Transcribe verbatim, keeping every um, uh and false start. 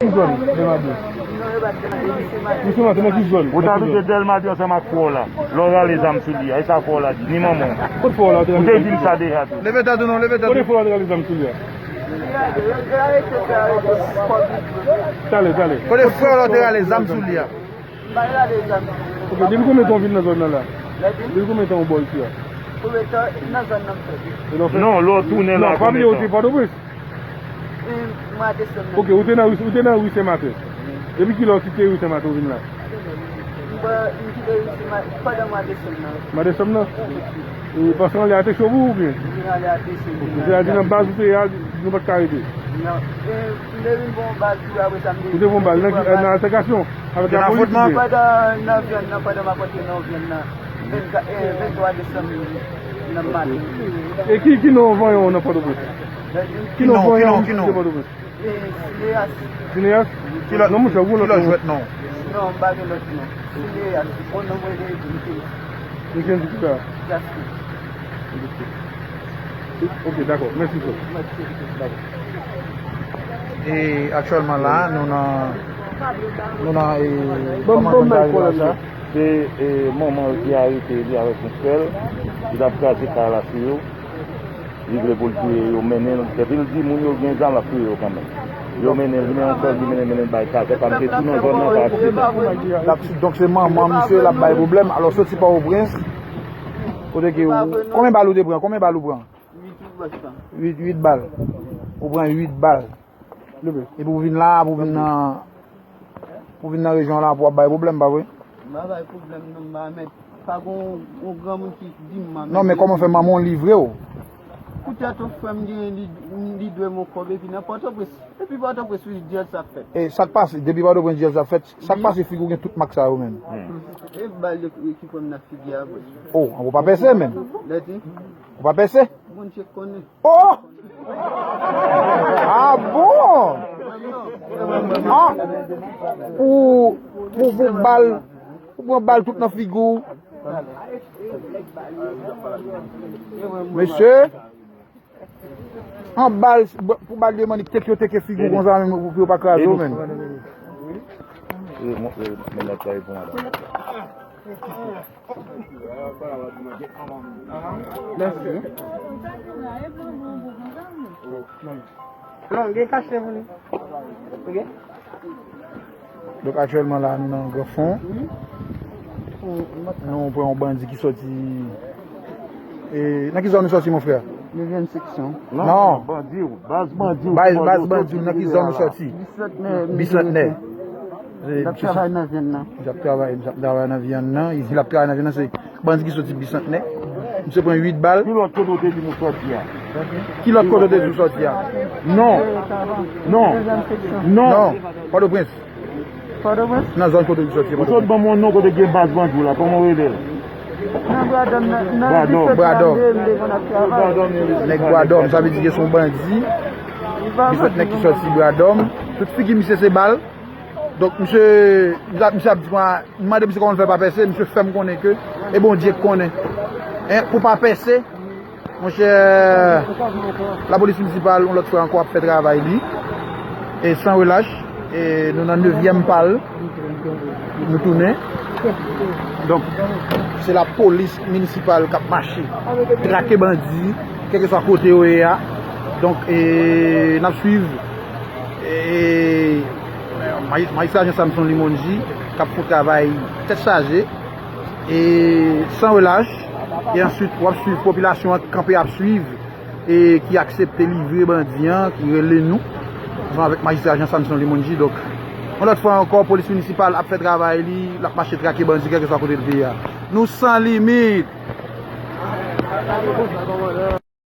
Ki zòn, Dèlmadyo? Non, yo pa t Dèlmadyo, Lise Maten. Lise Maten, nan ki zòn? Ou te abite Dèlmadyo ansanm ak frè w la. Lè w rale zam sou li a, e sa frè w la di, ni manman w. Kot frè w la, ou te rale zam sou li a? Ou te di m sa deja tou. Leve tèt ou non, leve tèt ou. Kote frè w la te rale zam sou li a? Yo, yo, yo arete, yo arete kòb li. Talè, talè. Kote frè w la te rale zam sou li a? M pa rale zam. Ok, depi konbyen tan w vin nan zòn nan la? Depi konbyen tan w bò isi a? Konbyen tan nan zòn nan m fè? Non, lè w tounen la, non, pa bliye ou te Pòtoprens. Mwa desanm nan. Ok, ou te nan ri, ou te nan ri Sen Maten. Depi kilè w kite ri Sen Maten ou vin la? M pa, m kite ri Sen Maten pandan mwa desanm nan. Mwa desanm nan? E, paske anlè a te cho pou ou oubyen? Vin anlè a te cho. Ok, sètadi nan baz ou te ye a, nou pa t ka rete? Non. E, m te vin pran yon baz tou, apre sa, m te... Ou te pran yon baz nan ki, nan altèkasyon avèk lapolis oubyen? Pandan nan vyann nan, pandan m ap antre nan vyann nan, vennkat, e, venntwa desanm nan maten. E ki, ki non vanyan w nan Pòtoprens? Ki non vanyan w nan Pòtoprens? E, Sineyas. Sineyas? Ki lòt, non, monchè, ou ki lòt non? Non, m pa gen lòt non. Sineyas. Bon, non, mwen gen Mikenn. Mikenn ki sa? Jasper. Ok, dakò. Mèsi, frè. Mèsi. Dakò. E aktyèlman la, nou nan, nou nan, e, kòman nou ta rive la sa? Se, e, manman l ki arete li avèk yon frè l, ki t ap kraze kay la sou yo. Li vle pou l touye yo, mennen l. Depi l di moun yo gen zam, l ap touye yo kanmenm. Yo mennen l, li mennen yon frè l, li mennen, mennen l bay kazèk, pa m te tou nan zòn nan, pa akside. L ap, donk se manman misye, l ap bay pwoblèm. Alò, soti Pòtoprens, kote ke ou, konbyen bal ou te pran? Konbyen bal ou pran? Uit, uit bal. Uit, uit bal. Epi w vin la, pou vin nan, pou vin nan rejyon la, pou w ap bay pwoblèm, pa vre? M pa bay pwoblèm non, m pa mèt. Pa gon, gon granmoun ki di m manman. Non, men kòman fè manman w livre w? Poutèt yon frè m genyen, li, li dwe m yon kòb, epi nan Pòtoprens. Epi Pòtoprens, wi, djòl sa ap fèt. E sa k pase? Depi Pòtoprens, djòl sa ap fèt. Sa k pase figi w gen tout mak sa yo menm? E bal yo ki pran m nan figi a, vre. O, ou pa pèse menm? Lèdi. Ou pa pèse? Bondye konnen. Oh! Ah bon? Ah! Ou, ou, ou bal, ou pran bal tout nan figi w. Mesye, an bal, pou bal de mannik teke yo teke figi w konsa menm pou yo pa kraze w menm. Mèt la reponn a la. Mèsi. Non, gen kache pou li. Ok. Donk, aktyèlman la, nou nan Gran Fon. Nou pran yon bandi ki sòti. E, nan ki zòn ou sòti, mon frè? Dezyèm seksyon. Non, non. Bandi, baz bandi. Baz, baz bandi, nan ki zòn ou sòti? Bisantnè. Bisantnè. L ap travay nan vyann nan. L ap travay, l ap travay nan vyann nan. Li di l ap travay nan vyann nan, se bandi ki soti Bisantnè. Misye pran uit bal. Ki lòt kote w te di m ou sòti a? Ki lòt kote w te di w sòti a? Non. Non. Non. Non. Pòtoprens. Pòtoprens? Nan zòn kote w te sòti a, Pòtoprens. Ou sot ban m yon non kote gen baz bandi w la, kòman w rele l? Nan Bradòm, nan, nan Bradòm. Bradòm. Nèg Bradòm, sa vle di ke se yon bandi. Bisantnè ki sòti Bradòm. Tout figi misye se bal. Donk, misye, misye ap, misye ap di mwen, m mande misye kòman l fè pa pèse, misye fè m konnen ke, e Bondye k konnen. En, pou pa pèse, monchè, lapolis minisipal, yon lòt fwa ankò, ap fè travay li, e san relach, e nou nan nevyèm pa l, nou tounen. Donk, se lapolis minisipal k ap mache, trake bandi, kèlkeswa kote yo ye a. Donk, e, n ap swiv. E, maj-, majistra Jean Samson Limonji k ap fè yon travay tèt chaje e san relach. E answit, w ap swiv popilasyon an k kanpe ap swiv e ki aksepte livre bandi an, ki rele nou, ansanm avèk majistra Jean Samson Limonji. Donk, yon lòt fwa ankò, polis minisipal ap fè travay li, l ap mache trake bandi kèlkeswa kote l te ye a. Nou san limit!